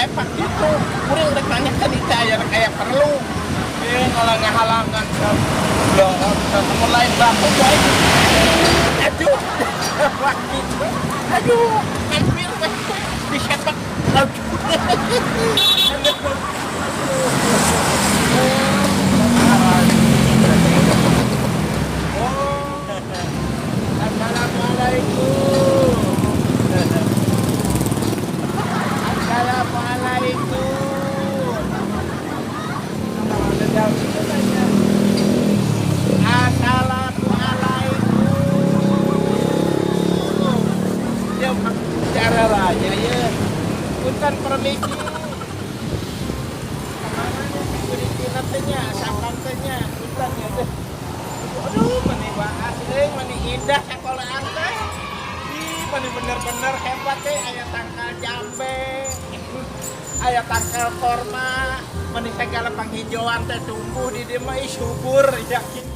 disepak gitu. Kuring rek nanyakeun ieu teh aya rek aya perlu. Ngalah ngahalangan mun lain baku bae. Aduh. Gitu. Aduh, hampir we disepak. Aduh. Oh. Assalamualaikum. Assalamualaikum. Assalamualaikum. Ya, cara aja ya. Punten, permisi. Kemana nih security teh nya, satpam teh nya, punten ya teh. Aduh, mani waas euy, mani indah sekolahan teh. Ih, mani bener-bener hebat teh, aya tangkal jambe. Aya tangkal korma, mani segala penghijauan teh tumbuh di dieu mah, ih, subur yakin.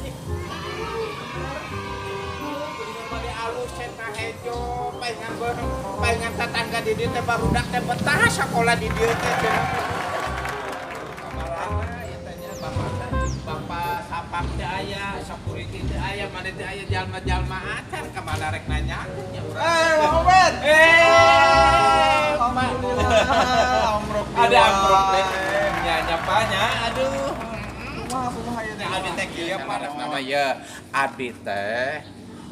Bener mani alus teh hejo, palingan palingan tetangga di dieu teh barudak teh betah sakola di dieu teh cenah. Kamarana ieu teh nya bapak teh, bapak satpam teh aya, security teh aya, mana teh aya jalma-jalma acan kamana rek nanyakeun nya urang. Eh, Muhammad. Eh, Alhamdulillah, amrok. Ada amprok teh. Nya nyapanya, aduh. Kumaha kumaha ieu teh? Abdi teh kieu paras nama ye. Abdi teh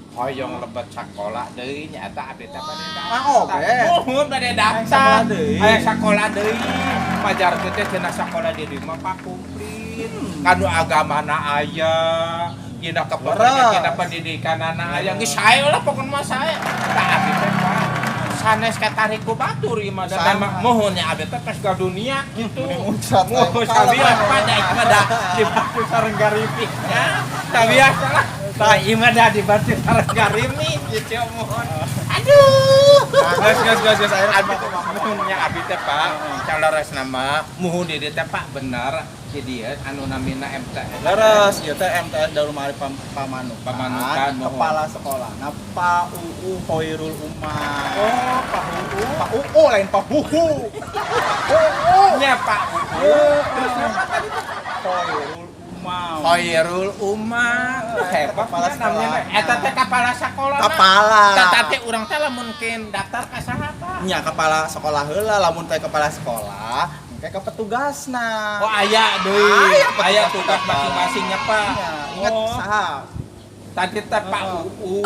hoyong lebet sakola deui nya eta abdi teh bade daftar. Ah, oke. Muhun bade daftar. Sakola deui. Aya sakola deui. Pajarkeun teh cenah sakola di dieu mah Pak komplit. Kanu agamana aya, dina kepentingan dina pendidikanana aya. Geus sae lah pokona mah sae. Tah abdi teh Pak sanes katarik ku batur ieu mah da Sama. Muhun nya abdi teh tos dunia gitu. Mending muncrat. Muhun sabiasa Pak da ieu mah da dibantu sareng garimi ya. Sabiasa lah. Tah ieu mah da dibantu sareng garimi gitu muhun. Aduh. Gas gas gas gas akhirnya. Abdi teh muhun nya abdi teh Pak. Caleresna mah muhun di dieu teh Pak bener si dieu anu namina MTS. Leres, ieu teh MTS Darul Ma'arif Pamanukan. Pamanukan, muhun. Kepala sekolahna Pak UU Khairul Umam. Oh, Pak UU. Pak UU lain Pak Huhu. UU. Nya Pak UU. Terus apa tadi teh? Khairul Umam. Khairul Umam. Hebat Kepala namanya. sekolah. Eta teh kepala sekolah. Kepala. Tah teh urang teh lamun keun daftar ka saha Pak? Nya kepala sekolah heula, lamun teh kepala sekolah, engke ke petugasna. Oh, aya deui. Aya Aya petugas tugas masing-masingnya Pak. Nya, ingat Oh. saha? Tadi teh Pak Heeh. UU.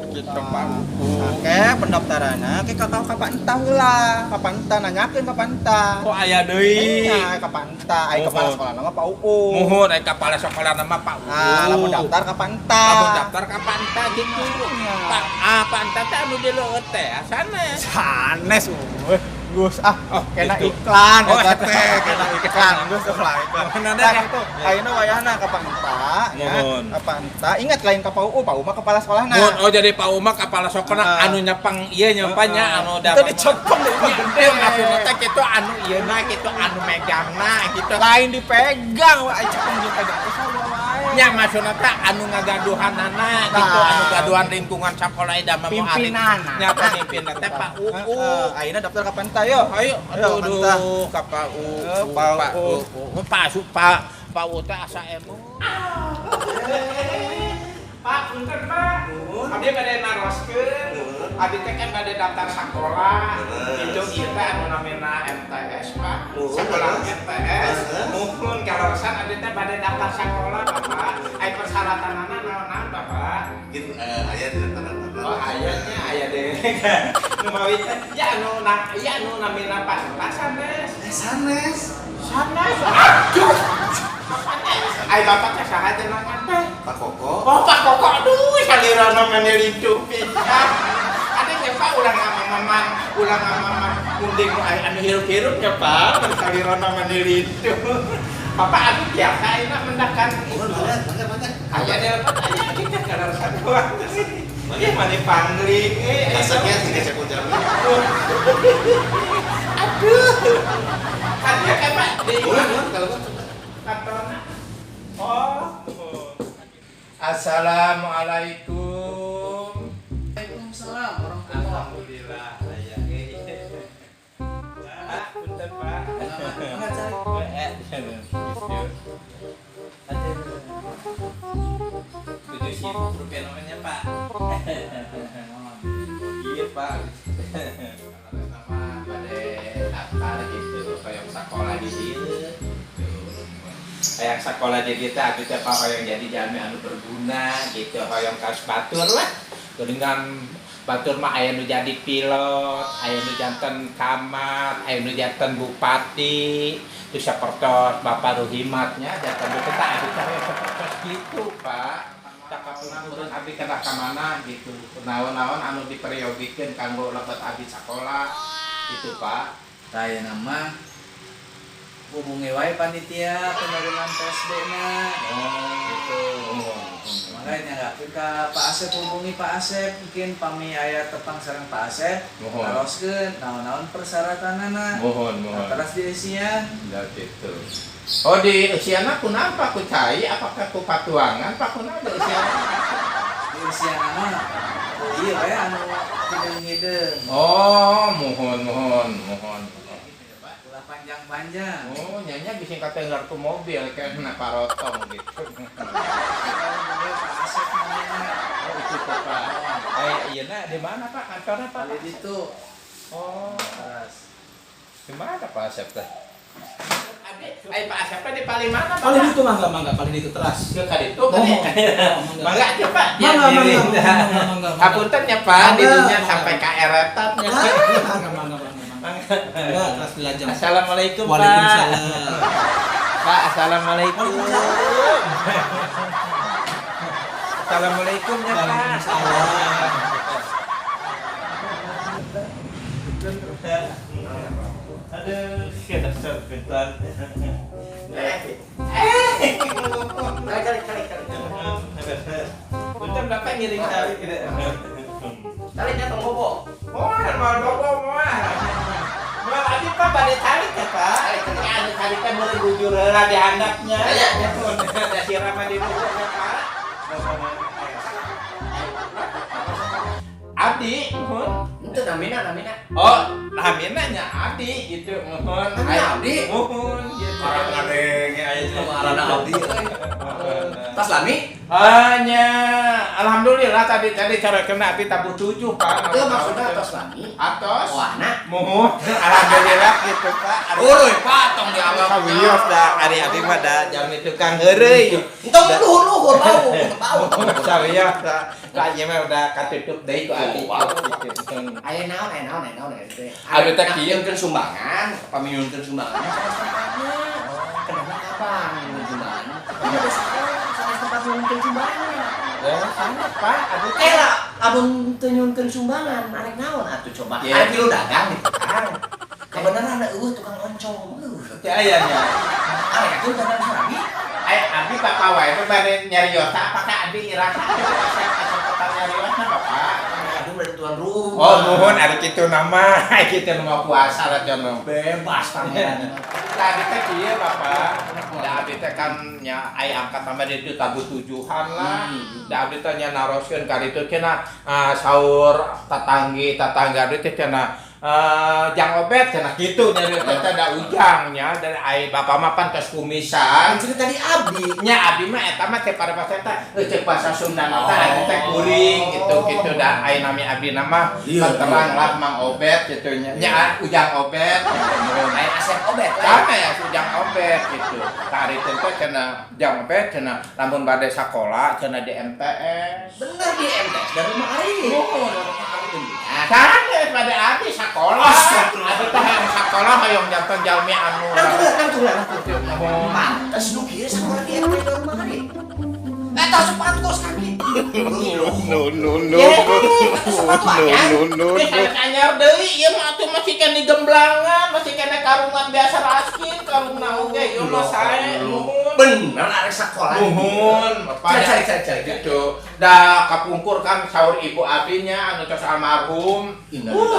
Gitu Pak UU. Oke, pendaftaranna ke kakak kapan entah heula, kapan entah nanyakeun kapan entah. Oh, aya deui. Nya kapan entah, ai kepala Muhun. Sekolah nama Pak UU. Muhun ai kepala sekolah nama Pak UU. Nah, lamun daftar kapan entah. Lamun daftar kapan entah gitu. Nya. Pak ah Pak entah teh anu di leueut teh sanes. Sanes euy. Gus ah, Oh, kena gitu. iklan Oh, eta teh, kena iklan Gus lah iklan. Mana Nah, ada? itu ayeuna wayahna ka Pak Enta ya. Muhun. Ka Pak Enta, ingat lain ka Pak UU, Pak UU mah kepala sekolahna. Muhun, oh jadi Pak Uma kepala sekolah Heeh. anu nyepeng ieu nyepanya anu Itu dicepeng deui mah gede. Maksudna teh kitu anu ieu na kitu anu megangna gitu. Lain dipegang, ai cepeng jeung pegang teh sarua wae. Nya maksudna teh anu ngagaduhanana gitu, Nah. anu gaduhan lingkungan sekolah ida mah mau ahli. Pimpinanna. Nya pemimpinna teh Pak UU. Heeh, ayeuna daftar ka Pak Enta yo. Ayo, Ayo, aduh, Pak Enta. aduh, ka Pak UU, Eh, Pak Pak UU. UU, Pak Su, Pak Pak UU teh asa emo. Pak, punten Pak. Abdi bade naroskeun. Abdi teh kan bade daftar sekolah. Itu ieu teh anu namina MTS, Pak. Sekolah MTS. Muhun kaleresan abdi teh bade daftar sekolah, Bapak. Ai persyaratanana naon-naon, Bapak? Mungkin aya di tanda. Oh, ayahnya aya deh. Nu mawi teh ya anu na ya anu namina Pak sanes. Eh, sanes. Sanes. Aduh. Bapak teh. Ai bapak teh saha jenengan teh? Pak Koko. Oh, Pak Koko, aduh, salirana mani lintuh pisan. Ada nya Pak ulah ngamaman, ulah ngamaman munding nu aya anu hirup-hirup nya Pak, salirana mani lintuh. Bapak anu biasa ayeuna mendakan Oh, banyak, banyak, banyak. Aya di aya kita kalau satu waktu. Iya mani pangling eh. Kasarnya tiga cekul jami. Aduh. Kan ya kan Pak di Boleh, boleh, kalau kan. kantorna. Oh. Assalamualaikum. Waalaikumsalam warahmatullahi. Alhamdulillah aya. Mangga calik. Gitu. Aduh. Rp7.000 namanya, Pak. Iya, Pak. Sama pada daftar gitu, kayak sekolah di dieu. Kayak sekolah di kita, abdi teh, Pak, hoyong jadi jalmi anu berguna gitu, hoyong kaos batur lah. Dengan batur mah aya nu jadi pilot, aya nu janten camat, aya nu janten bupati, itu sapertos Bapak Ruhimatnya janten bupati, tah abdi teh hoyong sapertos gitu, Pak. Tak kapungkur abdi kedah ka mana gitu. Naon-naon anu diperyogikeun kanggo lebet abdi sakola gitu, Pak. Tah, nama hubungi wae panitia penerimaan PSB na. Oh, gitu. Makanya nggak ke Pak Asep, hubungi Pak Asep, mungkin pami aya tepang sareng Pak Asep. Mohon. Taroskeun naon-naon persyaratanana. Mohon, mohon. Nah, terus diisian. Ya gitu. Oh, di usiana kunaon, Pak, ku cai apakah ku patuangan, Pak, kunaon di usiana? Di usiana mah oh iya we anu hideung-hideung. Oh, mohon, mohon, mohon. Ulah panjang-panjang. Oh, nyanya bisa kata ku mobil kayak kena parotong gitu. Hubungi Pak Asep namanya. Oh, itu tuh, Pak. Eh, iya nah, di mana, Pak, kantornya, Pak? Kali itu. Oh, Terus. di mana Pak Asep teh? Ayo, Pak Asep teh di paling mana, Pak? Paling itu, mangga, mangga, paling itu teras. Ke kaditu Oh, kan ya? mangga. Mangga aja, Pak. Mangga, mangga, mangga, mangga, mangga. Hapunten ya, Pak, Mangga, di dunia mangga. sampai ka eretatnya. Ah, mangga, mangga, mangga, mangga. Mangga, teras dilajeng. Assalamualaikum, Pak. Waalaikumsalam. Pak, assalamualaikum. Waalaikumsalam. Assalamualaikum ya, Pak. Waalaikumsalam. Aduh, kita bentar. Eh, Kali kali kali kali. Bentar, Bapak ngiring cari. Tarik tong bobo. Moal, moal bobo moal. Moal abi, Pak, bade calik ya, Pak. Tarik anu calik teh meuli bujur heula di handapnya. Iya. Da sirama di bujurnya, Pak. Abdi, muhun. Itu namina namina. Oh, namina nya Abdi gitu, muhun. Namina Abdi? Muhun gitu. Orang ngadenge aya jelema ngaranna Abdi euy. Tas lami? Hanya, alhamdulillah tadi tadi cara kena abdi tabuh 7, Pak. Itu maksudnya atos lami. Atos. Wahna. Muhun, alhamdulillah gitu, Pak. Uruy, Pak, tong dianggap. Sawios da ari abdi mah da jalmi tukang heureuy. Entong luhur-luhur bau, bau. Sawios da. Ka ieu mah udah katutup deui ku abdi. Gitu. Aya naon, aya naon, aya naon aya teh. Abdi teh kieu. Nyuhunkeun sumbangan, pami nyuhunkeun sumbangan sanes tempatna. Kenapa kapan nyuhunkeun sumbangan? Ini ada sekolah, sanes tempat nyuhunkeun sumbangan. Ya, sama, Pak. Abdi teh Eh lah, abang teu nyuhunkeun sumbangan, arek naon atuh coba. Iya. Arek milu dagang di tukang. Kebenaran eueuh tukang oncom. Eueuh. Teu aya nya. Arek atuh dagang sami. Ay, abdi Bapak wae teh bade nyarios apakah abdi iraha asa nyariosna, Bapak? Aduh, dari tuan rumah. Oh, nuhun ari kitu nama, kitu nu mau puasa lah jono. Bebas pangeran. Tadi teh kieu, Bapak. Da abdi teh kan nya aya angkat tambah di tabuh tujuhan lah. Da abdi teh nya naroskeun ka ditu cenah saur tatanggi tatangga abdi teh cenah Jang Obet cenah kitu nyarios teh da ujang nya dan ai Bapak mah pan tos kumisan. Cerita di abdi. Nya abdi mah eta mah teh paribasa eta cek bahasa Sunda mah teh abdi teh kuring gitu gitu da ai nami abdi nama Iya, terang iya. lah Mang Obet gitu nya. Nya Ujang Obet gitu. Lain Asep Obet lah. Sama ya Ujang Obet gitu. Tari tentu cenah Ujang Obet cenah lamun bade sakola cenah di MTS. Bener di MTS dari rumah Ari. Oh, Nah, sanes pada abdi sakola. Astagfirullah. Abdi teh hayang sakola hayang janten jalmi anu. Nang tuh, nang tuh, nang tuh. Mohon. Pantes nu kieu sakola di MTS dari rumah Ari. Eta sepatu kos kaki. No, no, no. Eta sepatu anyar. No, no, Ini no. sanes anyar deui, ieu mah atuh masih kene gemblangan, masih kene karungan biasa raskin, karungna oge ieu mah sae, nuhun. Bener arek sakola. Nuhun, Bapak. Cari cari cari cari. Gitu. Da kapungkur kan saur ibu abinya anu tos almarhum.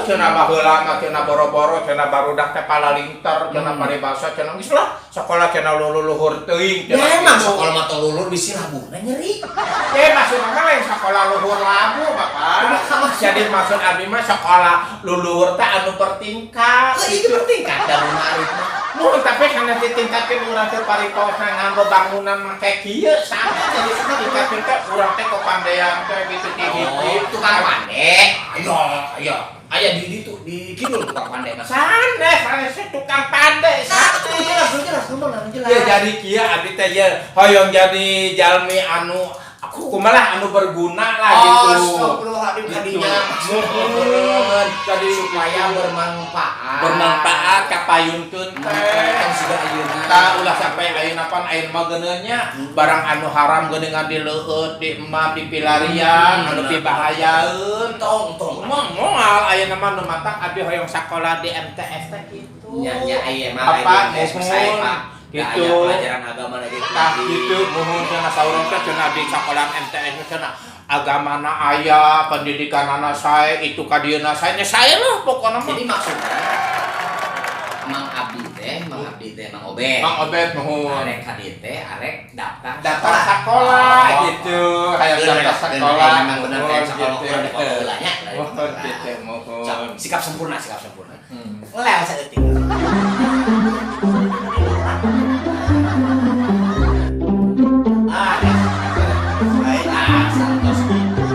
Cenah baheula mah cenah boro-boro cenah barudak teh palalinter, cenah paribasa cenah geus lah sakola cenah luluhur teuing Ya cenah emang gitu. sekolah mah tong lulur bisi labuhna nyeri. Eh, maksud mah lain sekolah luhur labu, Bapak. Jadi maksud abdi mah sekolah luluhur teh anu bertingkat. Heuh, itu bertingkat da rumah Arif mah. Mun tapi kana ditingkatkeun urang teh paripaosna nganggo bangunan make kieu sama jadi tingkatkeun teh urang teh kopandean teh gitu di Oh, tukang pande. Ayo, ayo. Aya di ditu di kidul tukang pande mah. Sanes, sanes tukang pande. Nah, itu jelas, jelas, ngomong lah, jelas. Ya jadi kieu abdi teh ye hoyong jadi jalmi anu aku kumaha anu berguna lah Oh, gitu. astagfirullahaladzim Gitu. kadinya. Muhun. Jadi supaya bermanfaat. Bermanfaat kapayunkeun teh. Kan sudah ayeuna. Tah ulah sampai ayeuna pan ayeuna mah geuneun nya barang anu haram geuningan dileueut, diemam, dipilarian, anu pibahayaeun. Tong tong. Moal moal ayeuna mah nu matak abdi hoyong sakola di MTS teh kitu. Nya nya aya mah Apa, aya muhun. saya Pak. Gitu. Aya pelajaran agama lagi. Tah gitu muhun cenah saurang teh cenah di sakola MTS teh cenah agamana aya, pendidikanana sae, itu kadieuna sae, nya sae lah pokona mah. Jadi maksudnya Mang Abdi teh, Mang Abdi teh, Mang Obed. Mang Obed muhun. Arek ka dieu teh, arek daftar Daftar sekolah Oh. gitu, hayang Bener, daftar bener, sekolah. memang bener Muhun, kayak sekolah gitu. kurang di foto heula nya. Muhun gitu, muhun. Sok, sikap sempurna, sikap sempurna. Ngelel saeutik. Ah, baik, ah, santos gitu.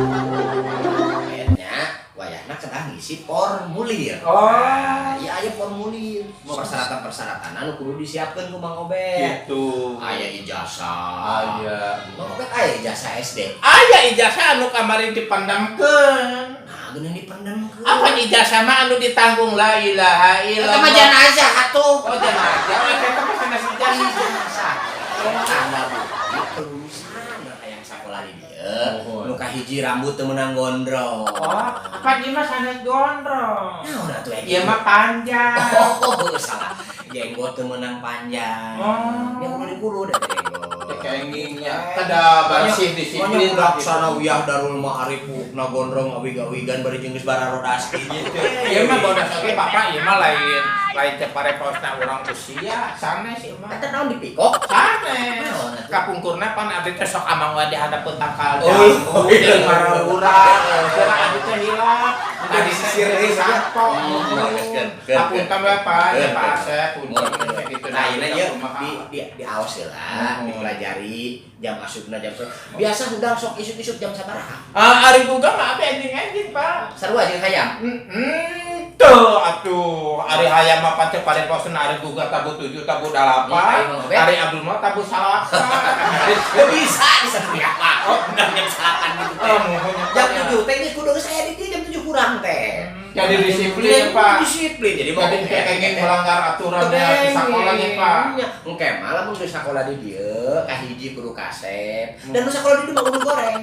Kayaknya wayahna kedah ngisi formulir. Oh. Nah, iya aya formulir. Persyaratan-persyaratan anu kudu disiapkeun ku Mang Obed. Gitu. Aya ijazah. Aya. Mang Obed aya ijazah SD. Aya ijazah anu kamari dipendamkeun. Nah, geuning dipendamkeun. Apa ijazah mah anu ditanggung la ilaha Eta illallah. mah jenazah atuh. Oh jenazah, oh eta mah sanes ijazah. Ijazah. Tanda bukti kelulusan hayang sakola di dieu. Mohon. Nu kahiji rambut teu meunang gondrong. Oh, apa ieu mah sanes gondrong. Naon atuh eta? Ieu mah panjang. Oh, salah. Jenggot teu meunang panjang. Oh. Ini kudu dikurud eta jenggot. Kengingnya kada bersih disiplin Banyak laksana wiyah darul ma'arif na gondrong awig-awigan bari jeung geus bararodas gitu. Ieu mah bodas oge Bapak ieu mah lain lain teh pareposna urang usia sanes ieu mah. Eta naon dipikok? Sanes. Naon atuh? Kapungkurna pan abdi teh sok amang wae di handapeun tangkal Oh, jambu iya. jeung mararurang. Cenah abdi teh hilap. Tadi Disisir deui sapo. Keun, Apunten we Pak, ya Keun, Pak keun. Asep, punten gitu. Nah, ini ya Kumaha. di di aos heula, Hmm. dipelajari jam asupna jam berapa. Biasa hudang sok isuk-isuk jam sabaraha? Ah, ari boga mah abdi enjing-enjing, Pak. Sarua jeung hayam. Tuh atuh ari hayam mah pancen pareposna ari boga tabuh 7 tabuh 8, Hmm, ari Abdul mah tabuh 8. Teu bisa bisa teriak mah. Oh, bener jam 8 gitu teh. Oh, muhun. Jam 7 teh geus kudu geus aya di dieu jam 7 kurang teh. Jadi disiplin, Pak. Disiplin. Jadi mau Jadi pengen melanggar aturannya di sekolahnya, Pak. Engke mah lamun geus sakola di dieu kahiji kudu kasep. Dan nu sakola di dieu mah kudu goreng.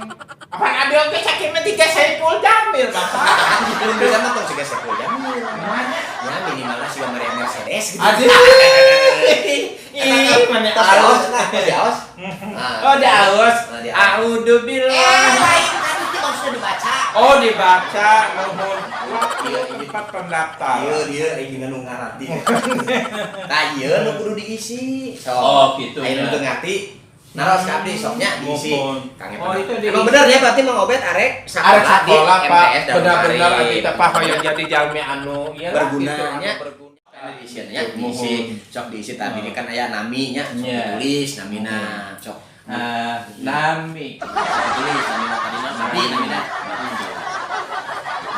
Apaan abdi oge sakieu mah tiga Saiful Jamil, Bapak. Belum bisa mah tong siga Saiful Jamil. Ya minimalnya siga Maria Mercedes gitu. Aduh. Ih, mana Tos aos. diaos, nah, tos diaos. Nah. Oh, diaos. Nah, diaos. A'udzubillah. Lain tadi itu maksudnya dibaca. Oh, dibaca nuhun. Iya, iya. Tempat pendaftar. Iya, dia ingin nu ngarati. Nah, ieu nu kudu diisi. Sok. Oh, gitu, Aya nu ya. teu ngarti. Naros ka abdi soknya diisi. Mohon. Kang Oh, itu diisi. Emang bener ya berarti Mang Obed arek Arek di sekolah, Pak. MTS Darul Benar-benar Arif. abdi teh Pak hoyong jadi jalmi anu ieu lah, Berguna, gitu, anu nya. berguna. Diisiannya diisi, sok diisi tadi ini kan aya naminya, sok Iya. ditulis namina, sok Ah, nami. ditulis namina tadina, nami namina.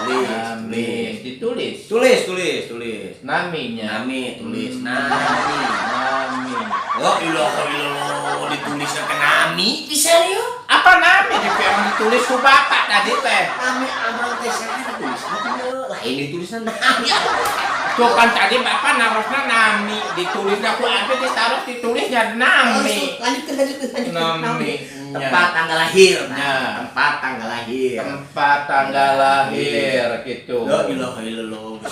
Tulis, Nami. tulis. Ditulis. Tulis, tulis, tulis. Naminya. Nami, tulis nami. Nami. Oh, ilah ilah ditulisnya ke nami bisa ya. Apa nami di yang ditulis ku bapak tadi teh? Nami amang teh saha ditulisna teu. Lain ditulisna nami. Tuh kan tadi bapak narosna nami, ditulisnya ku abdi ditaruh ditulisnya nami. Lanjutkan, lanjutkan, lanjutkan. Nami. Tempat tanggal lahir. Nah, Ya. tempat tanggal lahir. Tempat tanggal lahir gitu. La ilaha illallah.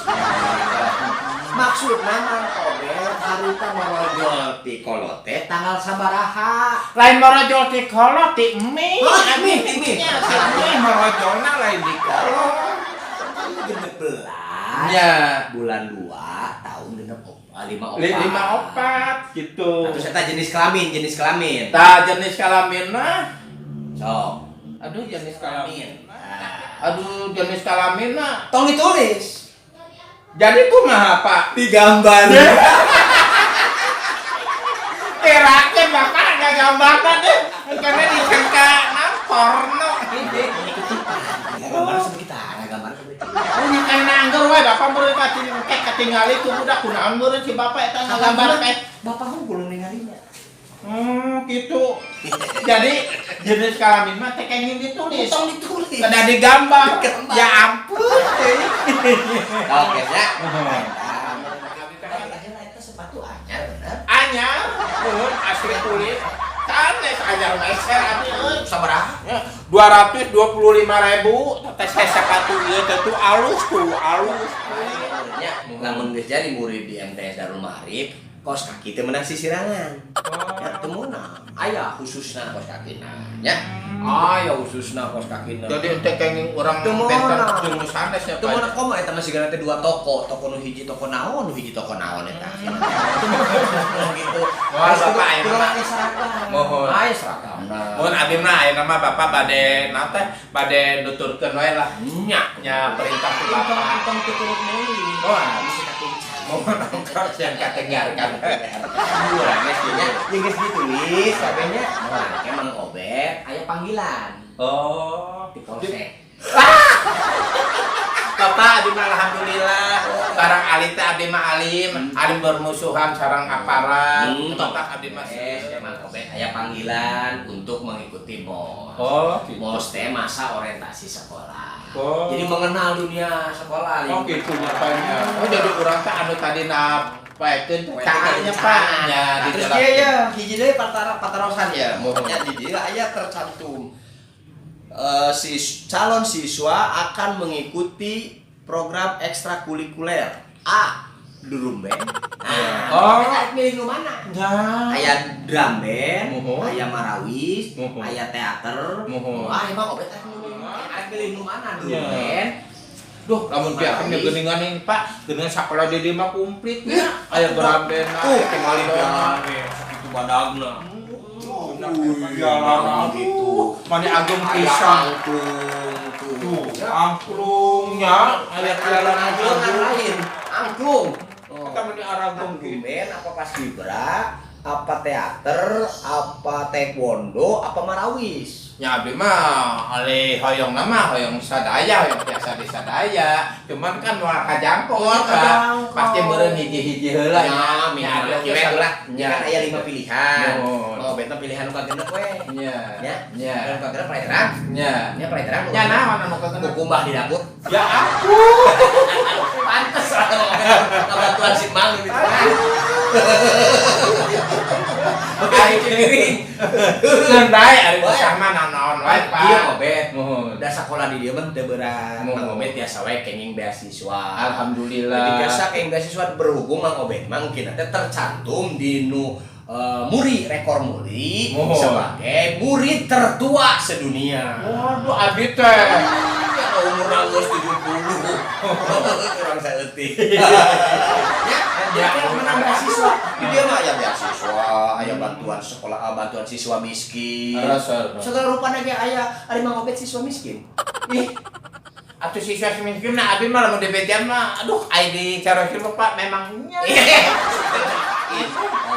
Maksudna Mang Obed harita marojol ti kolot teh tanggal sabaraha. Lain marojol ti kolot ti mie. Oh, ti mie, ti mie. Nya, ti mie marojolna lain di kolot. 16 Ya. bulan 2 tahun genep lima opat. 54 gitu. Nah, terus eta jenis kelamin, jenis kelamin. Tah jenis kelaminna. Sok. Aduh jenis kelamin. Nah. Aduh jenis kelaminna. Tong ditulis. Jadi kumaha, Pak? Digambar. Perakeun Bapak ngagambarna deh. Karena disangka na porno. Gambar sebegitu, gambar sebegitu. Oh, nya kayak anggur wae Bapak meureun kating katingali ku budak kunaon meureun si Bapak eta ngagambar teh. Bapak hungkul ningalinya. Gitu. Jadi jenis kelamin mah teh kenging ditulis. Tong ditulis. Kada digambar. Digambar. Ya ampun. Oke, ya. Eta sepatu anyar bener. Anyar, nuhun asli kulit. Sanes anyar meser abdi euy. Sabaraha? 225.000 teh sepatu ieu teh tuh alus tuh, alus. Ya, lamun geus jadi murid di MTS Darul Ma'arif, kos kaki teh meunang sisirangan. Ya, teu meunang. Aya khususna kos kakina, nya. Aya khususna kos kakina. Jadi ente kenging urang Teu benten meunang. jeung nu sanes ya, Teu Pak. meunang komo eta mah sigana teh dua toko, toko nu hiji toko naon, nu hiji toko naon eta. Gitu. Wah, Bapak aya Kurang mah. aya seragam. Mohon. Aya seragamna. Mun abdi mah ayeuna mah Bapak bade naon teh bade nuturkeun wae lah. Nya. Nya perintah ti Entong Bapak. entong tuturut meuli. Wah. Bisa katincan. Mohon ongkos yang katinggalkan. Kurang geus nya, jeung geus ditulis kabehnya. Nah, emang Obet aya panggilan Oh, di polsek. Bapak abdi mah alhamdulillah barang alim teh abdi mah alim, alim bermusuhan sareng aparat. Bapak abdi mah Emang Obet aya panggilan untuk mengikuti MOS. Oh, gitu. MOS teh masa orientasi sekolah. Oh. Jadi mengenal dunia sekolah. Oh gitu rupanya. Oh jadi urang teh anu tadi napaekeun teh caannya Pak. Nya Nah, di terus dalam. dia ya, hiji deui patarosan ya. Mohon. Nya di dieu aya tercantum calon siswa akan mengikuti program ekstrakurikuler A. Drum band. Nah, Oh. eta milih nu mana? Ya. Aya drum band, Mohon. aya marawis, Mohon. aya teater. Mohon. Wah, emang Obet arek milih nu mana? Drum Ya. band. Duh, lamun biarkan Marawis. geuningan nih Pak, geuningan sakola di dieu mah komplit nya. Aya drum band, Tuh, tinggal sakitu badagna. Jalan gitu. Mana agung Aya pisan. angklung tuh. Tuh, angklungnya aya jalan Angklung kan agung. lain. Angklung. Oh. Kita meni aragung Drum gitu. band apa paskibra, apa teater, apa taekwondo, apa marawis. Ya abdi mah alih hoyong nama hoyong sadaya hoyong biasa di sadaya. Cuman kan moal kajangkau Moal Pak. kajangkau. Pasti meureun hiji-hiji heula Ya, nya. minimal Nya, kieu lah. Nya. Kan aya 5 pilihan. Mohon. Mau beta pilihan nu kagenep we. Nya. Ya. Nya. Nu kagenep pelajaran. Nya. Nya pelajaran. Nya naon anu kagenep? Kukumbah di dapur. Ya ampun. Pantes lah ngabantuan si Mang gitu. Ari piring. Keun bae ari usah mah naon wae Pak. Iya, Obet. Mohon. Udah sekolah di dieu mah teu berat. Mohon. Mang Obet biasa wae kenging beasiswa. Alhamdulillah. Jadi biasa kenging beasiswa berhubung Mang Obet mah mungkin teh tercantum di nu muri rekor muri Mohon. sebagai murid tertua sedunia. Waduh abdi teh. Ya umur geus 70. Kurang saeutik. Ya, Ya, ya, menang beasiswa. Di dia mah aya beasiswa, aya bantuan sekolah, bantuan siswa miskin. Rasa. Segala rupana ge aya ari Mang Obet siswa miskin. Ih. Atuh siswa miskin nah abdi mah lamun di mah aduh ai di caroskeun mah Pak memang nya.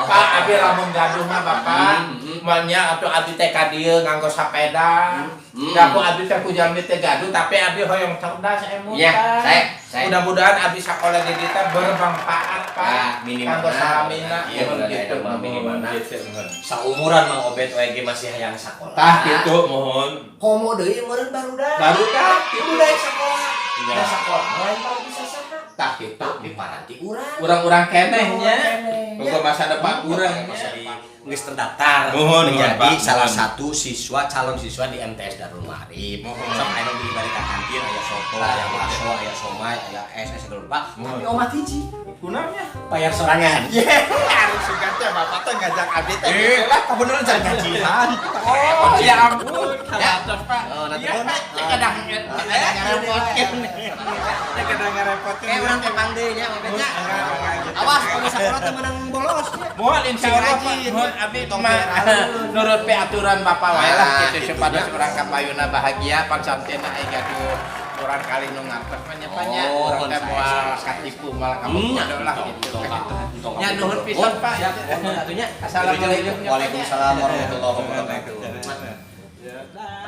Pak abdi lamun gaduh mah Bapak Maunya atuh abdi teh ka dieu nganggo sapeda. Da ku abdi teh ku jalmi teh gaduh tapi abdi hoyong cerdas emutan. Ya, saya. Mudah-mudahan abdi sakola di dieu teh bermanfaat Pak. Ya, minimal. Kanggo salamina. Iya, Mohon bener, gitu, mah minimal. mohon gitu, mohon. Saumuran Mang Obet we ge masih hayang sakola. Tah gitu mohon. Komo deui meureun barudak. Barudak. Barudak sekolah. Ya. Da sekolah lain kalau bisa saha. Tah gitu. Tapi paranti urang. Urang-urang keneh nya. Keneh. Boga masa depan urang Masa di geus terdaftar Mohon, menjadi mohon, Pak. salah Mohon. satu siswa calon siswa di MTS Darul Ma'arif. Mohon. Sok aya nu beli balik ka kantin aya soto, aya bakso, aya somai, aya es, aya segala rupa. Mohon. Tapi omat hiji Kunamnya. bayar sorangan. Harus sugan teh bapak teh ngajak abdi teh. Eh, lah kebeneran cari gajian. Oh, ya ampun. Ya. Terus, Pak. Oh, nanti Iya, mohon. Pak. Cek kadang ngarepotkeun. Teh kadang ngarepotkeun. Kayak urang tepang deui nya Mang Obet nya. Enggak, enggak gitu. Awas kalau sekolah teh menang bolos nya. Mohon insya Allah Pak. Rajin. Mohon abdi Tong mah berat. nurut pe aturan Bapak wae lah Ah, gitu gitu supados nya. urang kapayuna bahagia pancantena aya gaduh Murangkalih nu ngartos mah nya, Pak, nya. Oh, Urang teh saya, moal saya, saya. katipu moal kabodo lah gitu. Tong Nya nuhun pisan, Pak. Siap, mohon atuh nya. Assalamualaikum. Waalaikumsalam warahmatullahi wabarakatuh. Ya.